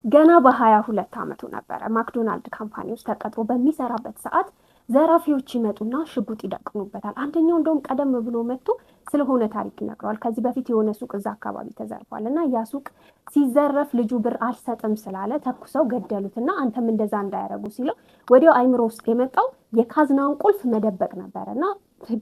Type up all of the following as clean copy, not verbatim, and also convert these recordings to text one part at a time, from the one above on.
ገና በ22 ዓመቱ ነበረ ማክዶናልድ company ውስጥ ተቀጥሮ በሚሰራበት ሰዓት ዘራፊዎች ይመጡና ሽጉጥ ይደቅኑበታል። አንደኛው እንደውም ቀደም ብሎ መጥቶ ስለሆነ ታሪክ ይነግረዋል። ከዚህ በፊት የሆነ ሱቅ እዛ አካባቢ ተዘርፏል እና ያ ሱቅ ሲዘረፍ ልጁ ብር አልሰጥም ስላለ ተኩሰው ገደሉትና አንተም እንደዛ እንዳያደርጉ ሲለው ወዲያው አይምሮ ውስጥ የመጣው የካዝናውን ቁልፍ መደበቅ ነበረ። እና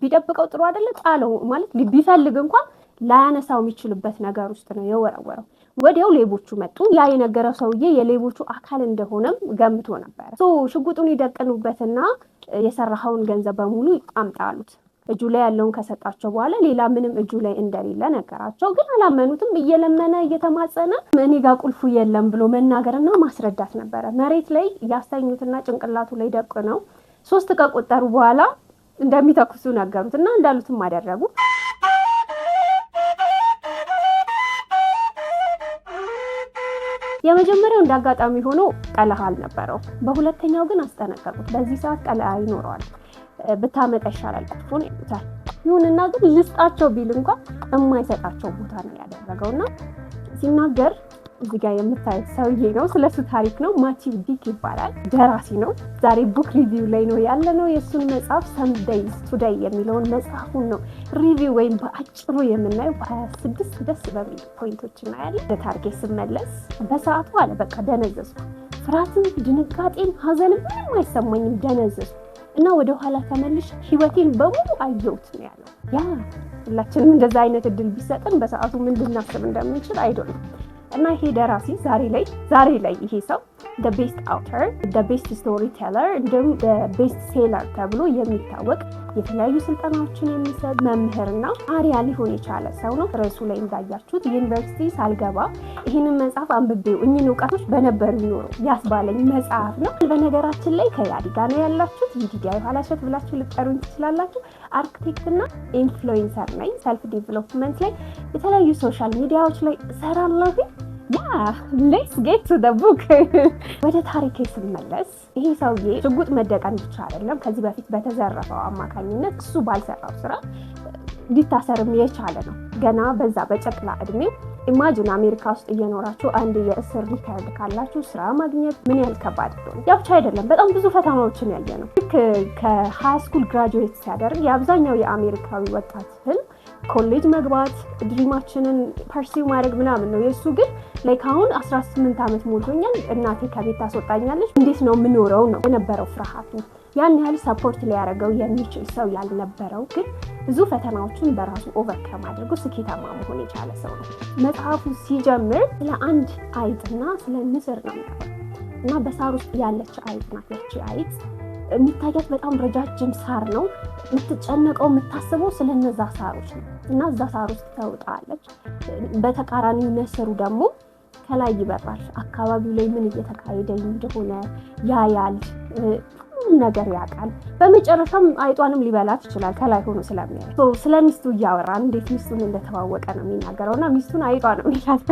ቢደብቀው ጥሩ አይደለ፣ ጣለው ማለት ቢፈልግ እንኳን ላያነሳው የሚችልበት ነገር ውስጥ ነው የወረወረው። ወዲያው ሌቦቹ መጡ። ያ የነገረው ሰውዬ የሌቦቹ አካል እንደሆነም ገምቶ ነበረ። ሽጉጡን ይደቅኑበትና የሰራኸውን ገንዘብ በሙሉ አምጣ አሉት። እጁ ላይ ያለውን ከሰጣቸው በኋላ ሌላ ምንም እጁ ላይ እንደሌለ ነገራቸው። ግን አላመኑትም። እየለመነ እየተማጸነ እኔ ጋር ቁልፉ የለም ብሎ መናገርና ማስረዳት ነበረ። መሬት ላይ ያስተኙትና ጭንቅላቱ ላይ ደቅነው ሶስት ከቆጠሩ በኋላ እንደሚተኩሱ ነገሩት እና እንዳሉትም አደረጉ። የመጀመሪያው እንደ አጋጣሚ ሆኖ ቀለሃ አልነበረው። በሁለተኛው ግን አስጠነቀቁት። በዚህ ሰዓት ቀለሃ ይኖረዋል፣ ብታመጣ ይሻላል ቁልፉን ይሉታል። ይሁንና ግን ልስጣቸው ቢል እንኳን የማይሰጣቸው ቦታ ነው ያደረገው። እና ሲናገር እዚህ ጋር የምታዩት ሰውዬ ነው። ስለሱ ታሪክ ነው። ማቲው ዲክ ይባላል። ደራሲ ነው። ዛሬ book review ላይ ነው ያለነው። የእሱን መጽሐፍ Some Days Today የሚለውን መጽሐፉን ነው review ወይም በአጭሩ የምናየው። በ26 ደስ በሚሉ point ኦች እናያለን። ለታሪኬ ስመለስ በሰዓቱ አለ በቃ ደነዘዝኩ። ፍርሃትም፣ ድንጋጤም፣ ሀዘንም ምንም አይሰማኝም። ደነዘዝኩ እና ወደኋላ ተመልሼ ህይወቴን በሙሉ አየሁት ነው ያለው። Yeah፣ ሁላችንም እንደዛ አይነት እድል ቢሰጠን በሰዓቱ ምን ልናስብ እንደምንችል I don't know። እና ይሄ ደራሲ ዛሬ ላይ ይሄ ሰው best author፣ best storyteller እንዲሁም best seller ተብሎ የሚታወቅ፣ የተለያዩ ስልጠናዎችን የሚሰጥ መምህርና አርአያ ሊሆን የቻለ ሰው ነው። ርዕሱ ላይ እንዳያችሁት ዩኒቨርሲቲ ሳልገባ ይህንን መጽሐፍ አንብቤው እኚህን እውቀቶች በነበሩ ይኖሩ ያስባለኝ መጽሐፍ ነው። በነገራችን ላይ ከያዲ ጋር ነው ያላችሁት። ይዲዲያ የኋላሸት ብላችሁ ልጠሩኝ ትችላላችሁ። አርክቴክት እና influencer ነኝ። Self development ላይ የተለያዩ social media ዎች ላይ እሰራለሁ። Yeah, let's get to the book። ወደ ታሪኬ ስመለስ ይሄ ሰውዬ ሽጉጥ መደቀን ብቻ አይደለም፣ ከዚህ በፊት በተዘረፈው አማካኝነት እሱ ባልሰራው ስራ ሊታሰርም የቻለ ነው። ገና በዛ በጨቅላ እድሜው imagine አሜሪካ ውስጥ እየኖራችሁ አንድ የእስር record ካላችሁ ስራ ማግኘት ምን ያህል ከባድ እንደሆነ። ያ ብቻ አይደለም፣ በጣም ብዙ ፈተናዎችን ያየ ነው። ልክ ከ high school graduate ሲያደርግ የአብዛኛው የአሜሪካዊ ወጣት ህልም ኮሌጅ መግባት፣ dream ኣችንን pursue ማድረግ ምናምን ነው። የእሱ ግን like አሁን 18 ዓመት ሞልቶኛል፣ እናቴ ከቤት ታስወጣኛለች፣ እንዴት ነው የምኖረው ነው የነበረው ፍርሃቱ። ያን ያህል support ሊያደርገው የሚችል ሰው ያልነበረው ግን ብዙ ፈተናዎችን በራሱ overcome አድርጎ ስኬታማ መሆን የቻለ ሰው ነው። መጽሐፉ ሲጀምር ስለ አንድ አይጥና ስለ ንስር ነው የሚያወራው። እና በሳር ውስጥ ያለች አይጥ ናት። ያቺ አይጥ የሚታያት በጣም ረጃጅም ሳር ነው። የምትጨነቀው የምታስበው ስለነዛ ሳሮች ነው እና እዛ ሳር ውስጥ ተውጣለች። በተቃራኒው ንስሩ ደግሞ ከላይ ይበራል። አካባቢው ላይ ምን እየተካሄደ እንደሆነ ያያል፣ ሁሉም ነገር ያውቃል። በመጨረሻም አይጧንም ሊበላት ይችላል ከላይ ሆኖ ስለሚያይ። ስለ ሚስቱ እያወራ እንዴት ሚስቱን እንደተዋወቀ ነው የሚናገረው እና ሚስቱን አይጧ ነው የሚላት።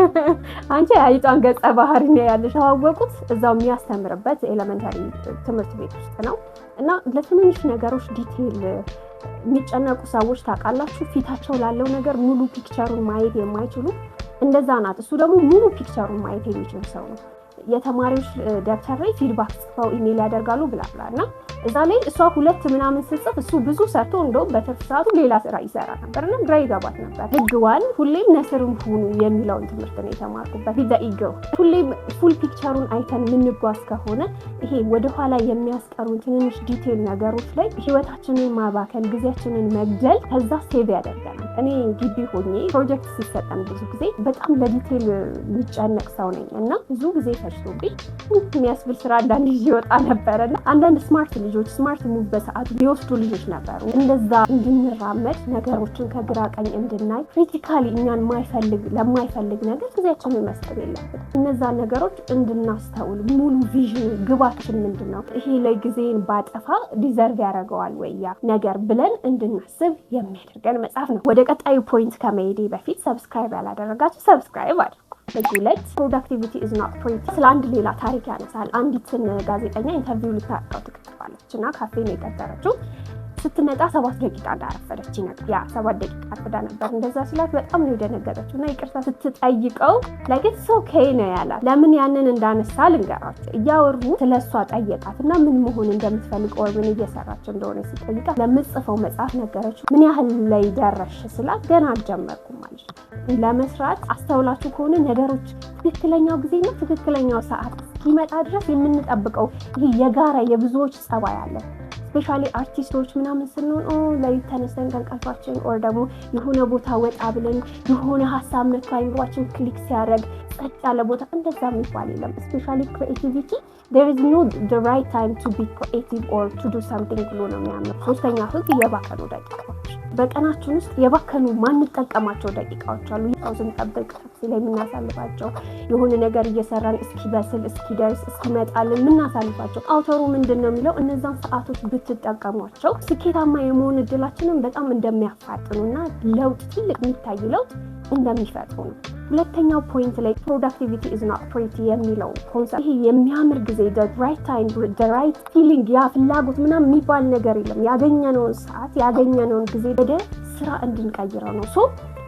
አንቺ አይጧን ገጸ ባህሪ ነው ያለሽ። ተዋወቁት እዛው የሚያስተምርበት elementary ትምህርት ቤት ውስጥ ነው። እና ለትንንሽ ነገሮች detail የሚጨነቁ ሰዎች ታውቃላችሁ፣ ፊታቸው ላለው ነገር ሙሉ picture ኡን ማየት የማይችሉ እንደዛ ናት። እሱ ደግሞ ሙሉ picture ኡን ማየት የሚችል ሰው ነው። የተማሪዎች ደብተር ላይ feedback ጽፈው ኢሜይል ያደርጋሉ blah blah እና እዛ ላይ እሷ ሁለት ምናምን ስትጽፍ እሱ ብዙ ሰርቶ እንደውም በትርፍ ሰዓቱ ሌላ ስራ ይሰራ ነበር እና ግራ ይገባት ነበር። ህግ one ሁሌም ንስርም ሁኑ የሚለውን ትምህርት ነው የተማርኩበት። The eagle። ሁሌም full picture ኡን አይተን የምንጓዝ ከሆነ ይሄ ወደኋላ የሚያስቀሩን ትንንሽ detail ነገሮች ላይ ህይወታችንን ማባከን፣ ጊዜያችንን መግደል ከዛ save ያደርገናል። እኔ ግቢ ሆኜ ፕሮጀክት ሲሰጠን ብዙ ጊዜ በጣም ለ detail የሚጨነቅ ሰው ነኝ እና ብዙ ጊዜ ፈጅቶብኝ የሚያስብል ስራ አንዳንድ ይዤ ወጣ ነበረ። እና አንዳንድ smart ልጆች smart move በሰዓቱ ሊወስዱ ልጆች ነበሩ። እንደዛ እንድንራመድ፣ ነገሮችን ከግራ ቀኝ እንድናይ፣ critically እኛን ማይፈልግ ለማይፈልግ ነገር ጊዜያችንን መስጠት የለብን። እነዛ ነገሮች እንድናስተውል ሙሉ vision ግባችን ምንድን ነው፣ ይሄ ላይ ጊዜን ባጠፋ deserve ያደርገዋል ወይ ያ ነገር ብለን እንድናስብ የሚያደርገን መጽሐፍ ነው። ወደ ቀጣዩ point ከመሄዴ በፊት subscribe ያላደረጋችሁ subscribe አድርጉ። ህግ ሁለት፣ productivity is not pretty። ስለ አንድ ሌላ ታሪክ ያነሳል። አንዲትን ጋዜጠኛ interview ልታደርገው ትቀጥራለች እና ካፌ ነው የቀጠረችው። ስትመጣ 7 ደቂቃ እንዳረፈደች ይነግር። ያ 7 ደቂቃ አርፍዳ ነበር። እንደዛ ሲላት በጣም ነው የደነገጠችው እና ይቅርታ ስትጠይቀው like it's okay ነው ያላት። ለምን ያንን እንዳነሳ ልንገራችሁ። እያወሩ ስለ እሷ ጠየቃት እና ምን መሆን እንደምትፈልግ or ምን እየሰራች እንደሆነ ሲጠይቃት ለምጽፈው መጽሐፍ ነገረችው። ምን ያህል ላይ ደረሽ ስላት ገና አልጀመርኩም አለች። ለመስራት አስተውላችሁ ከሆነ ነገሮች ትክክለኛው ጊዜና ትክክለኛው ሰዓት እስኪመጣ ድረስ የምንጠብቀው ይህ የጋራ የብዙዎች ጸባይ አለ። Especially አርቲስቶች ምናምን ስንሆን ለሊት ተነስተን ከእንቅልፋችን or ደግሞ የሆነ ቦታ ወጣ ብለን የሆነ ሀሳብ መጥቶ አይምሯችን click ሲያደርግ ጸጥ ያለ ቦታ እንደዛ የሚባል የለም። Especially creativity, there is no the right time to be creative or to do something ብሎ ነው የሚያምነው። ሶስተኛ ህግ የባከኑ ደቂቃዎች። በቀናችን ውስጥ የባከኑ ማንጠቀማቸው ደቂቃዎች አሉ። ሰው ስንጠብቅ ታክሲ ላይ የምናሳልፋቸው፣ የሆነ ነገር እየሰራን እስኪበስል፣ እስኪደርስ፣ እስኪመጣልን የምናሳልፋቸው። Author ኡ ምንድን ነው የሚለው? እነዛን ሰዓቶች ብትጠቀሟቸው ስኬታማ የመሆን እድላችንን በጣም እንደሚያፋጥኑና ለውጥ፣ ትልቅ የሚታይ ለውጥ እንደሚፈጥሩ ነው። ሁለተኛው point ላይ productivity is not pretty የሚለው concept፣ ይሄ የሚያምር ጊዜ፣ right time, right feeling፣ ያ ፍላጎት ምናምን የሚባል ነገር የለም። ያገኘነውን ሰዓት፣ ያገኘነውን ጊዜ ወደ ስራ እንድንቀይረው ነው። So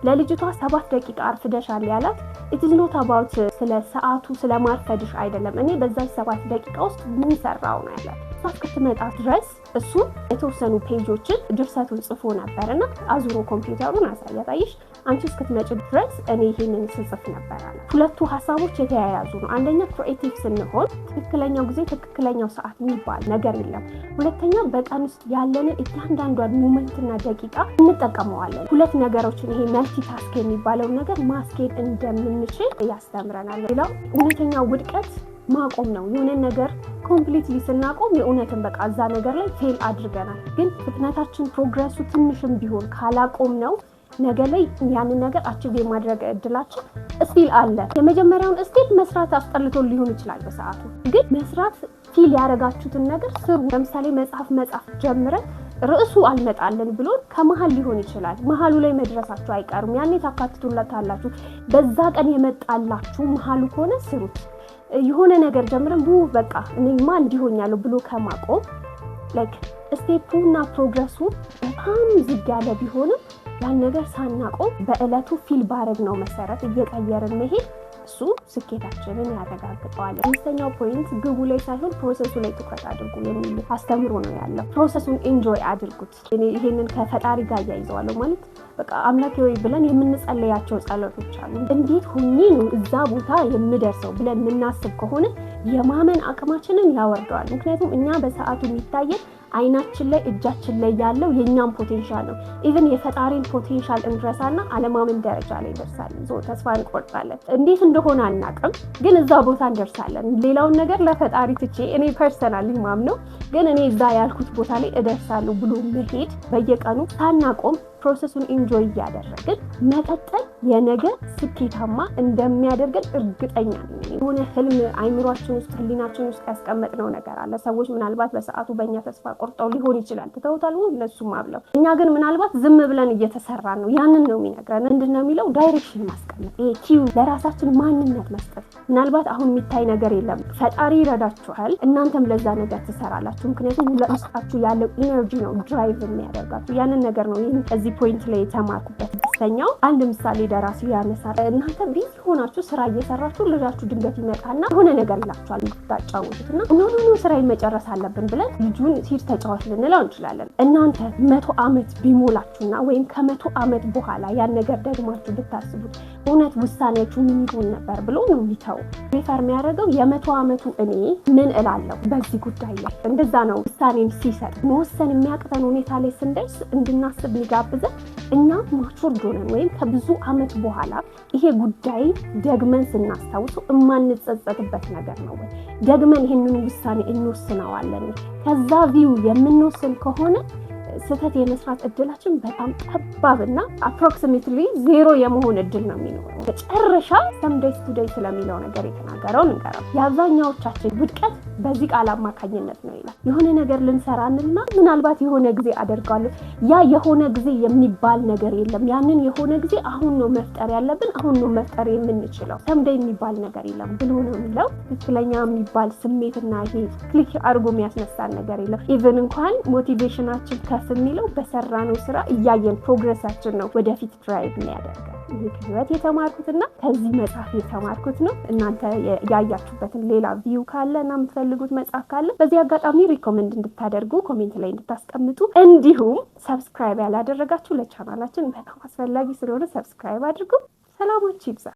ለልጅቷ 7 ደቂቃ አርፍደሻል ያላት it's not about ስለ ሰዓቱ፣ ስለ ማርፈድሽ አይደለም። እኔ በዛች 7 ደቂቃ ውስጥ ምን ሰራው ነው ያላት። እሷ እስክትመጣ ድረስ እሱ የተወሰኑ page ኦችን ድርሰቱን ጽፎ ነበር እና አዙሮ ኮምፒውተሩን አሳያት። አየሽ፣ አንቺ እስክትመጪ ድረስ እኔ ይሄንን ስጽፍ ነበር አለ። ሁለቱ ሀሳቦች የተያያዙ ነው። አንደኛ creative ስንሆን ትክክለኛው ጊዜ፣ ትክክለኛው ሰዓት የሚባል ነገር የለም። ሁለተኛ በቀን ውስጥ ያለንን እያንዳንዷን moment ና ደቂቃ እንጠቀመዋለን። ሁለት ነገሮችን፣ ይሄ multitask የሚባለውን ነገር ማስኬድ እንደምንችል ያስተምረናል። ሌላው እውነተኛ ውድቀት ማቆም ነው። የሆነን ነገር completely ስናቆም የእውነትን በቃ እዛ ነገር ላይ fail አድርገናል። ግን ፍጥነታችን፣ progress ኡ ትንሽም ቢሆን ካላቆምነው ነገ ላይ ያንን ነገር achieve የማድረግ እድላችን still አለ። የመጀመሪያውን step መስራት አስጠልቶ ሊሆን ይችላል በሰዓቱ፣ ግን መስራት feel ያደረጋችሁትን ነገር ስሩ። ለምሳሌ መጽሐፍ መጻፍ ጀምረን ርዕሱ አልመጣልን ብሎ ከመሀል ሊሆን ይችላል። መሀሉ ላይ መድረሳችሁ አይቀርም። ያኔ ታካትቱለታላችሁ። በዛ ቀን የመጣላችሁ መሀሉ ከሆነ ስሩት። የሆነ ነገር ጀምረን ቡ በቃ እኔማ እንዲሆኛለሁ ብሎ ከማቆም like step ኡ እና progress ኡ በጣም ዝግ ያለ ቢሆንም ያን ነገር ሳናቆም በእለቱ feel ባረግነው መሰረት እየቀየርን መሄድ እሱ ስኬታችንን ያረጋግጠዋል። አምስተኛው point ግቡ ላይ ሳይሆን process ኡ ላይ ትኩረት አድርጉ የሚል አስተምሮ ነው ያለው። Process ኡን enjoy አድርጉት። እኔ ይሄንን ከፈጣሪ ጋር እያይዘዋለሁ። ማለት በቃ አምላኬ ወይ ብለን የምንጸለያቸው ጸሎቶች አሉ። እንዴት ሆኜ ነው እዛ ቦታ የምደርሰው ብለን የምናስብ ከሆነ የማመን አቅማችንን ያወርደዋል። ምክንያቱም እኛ በሰዓቱ የሚታየን አይናችን ላይ፣ እጃችን ላይ ያለው የእኛም potential ነው። Even የፈጣሪን potential እንረሳና አለማመን ደረጃ ላይ እንደርሳለን። ተስፋ እንቆርጣለን። እንዴት እንደሆነ አናቅም፣ ግን እዛ ቦታ እንደርሳለን። ሌላውን ነገር ለፈጣሪ ትቼ እኔ personally ማምነው ግን እኔ እዛ ያልኩት ቦታ ላይ እደርሳለሁ ብሎ መሄድ፣ በየቀኑ ሳናቆም process ኡን enjoy እያደረግን መቀጠል የነገ ስኬታማ እንደሚያደርገን እርግጠኛ ነኝ። የሆነ ህልም አይምሯችን ውስጥ፣ ህሊናችን ውስጥ ያስቀመጥነው ነገር አለ። ሰዎች ምናልባት በሰዓቱ በእኛ ተስፋ ቆርጠው ሊሆን ይችላል፣ ትተውታል እነሱም አብለው። እኛ ግን ምናልባት ዝም ብለን እየተሰራን ነው። ያንን ነው የሚነግረን። ምንድን ነው የሚለው? Direction ማስቀመጥ፣ ይሄ cue ለራሳችን ማንነት መስጠት። ምናልባት አሁን የሚታይ ነገር የለም፣ ፈጣሪ ይረዳችኋል፣ እናንተም ለዛ ነገር ትሰራላችሁ። ምክንያቱም ውስጣችሁ ያለው energy ነው drive የሚያደርጋችሁ። ያንን ነገር ነው ይህን እዚህ point ላይ የተማርኩበት። ስድስተኛው አንድ ምሳሌ ደራሲው ያነሳል። እናንተ busy ሆናችሁ ስራ እየሰራችሁ ልጃችሁ ድንገት ይመጣና የሆነ ነገር ይላችኋል የምታጫወቱት እና no, no, no፣ ስራ መጨረስ አለብን ብለን ልጁን ሂድ ተጫወት ልንለው እንችላለን። እናንተ 100 ዓመት ቢሞላችሁና ወይም ከ100 ዓመት በኋላ ያን ነገር ደግማችሁ ብታስቡት እውነት ውሳኔያችሁ ምን ይሆን ነበር ብሎ ነው የሚተው። Refer የሚያደርገው የ100 ዓመቱ እኔ ምን እላለሁ በዚህ ጉዳይ ላይ፣ እንደዛ ነው ውሳኔን ሲሰጥ። መወሰን የሚያቅተን ሁኔታ ላይ ስንደርስ እንድናስብ የሚጋብዘን እኛ matured ሆነን ወይም ከብዙ ዓመት በኋላ ይሄ ጉዳይ ደግመን ስናስታውሰው የማንጸጸትበት ነገር ነው ወይ? ደግመን ይህንን ውሳኔ እንወስነዋለን? ከዛ view የምንወስን ከሆነ ስህተት የመስራት እድላችን በጣም ጠባብና approximately zero የመሆን እድል ነው የሚኖረው። በመጨረሻ "Someday is today" ስለሚለው ነገር የተናገረውን እንገረው። የአብዛኛዎቻችን ውድቀት በዚህ ቃል አማካኝነት ነው ይላል። የሆነ ነገር ልንሰራ እንልና ምናልባት የሆነ ጊዜ አደርገዋለሁ። ያ የሆነ ጊዜ የሚባል ነገር የለም። ያንን የሆነ ጊዜ አሁን ነው መፍጠር ያለብን፣ አሁን ነው መፍጠር የምንችለው። Someday የሚባል ነገር የለም ብሎ ነው የሚለው። ትክክለኛ የሚባል ስሜትና ይሄ click አድርጎ የሚያስነሳን ነገር የለም። Even እንኳን motivation ኣችን ከፍ የሚለው በሰራነው ስራ እያየን progress ኣችን ነው ወደፊት drive የሚያደርገን። ይህ ከህይወት የተማርኩትና ከዚህ መጽሐፍ የተማርኩት ነው። እናንተ ያያችሁበትን ሌላ view ካለ እና የምትፈልጉት መጽሐፍ ካለ በዚህ አጋጣሚ recommend እንድታደርጉ comment ላይ እንድታስቀምጡ፣ እንዲሁም subscribe ያላደረጋችሁ ለቻናላችን በጣም አስፈላጊ ስለሆነ subscribe አድርጉ። ሰላማችሁ ይብዛ።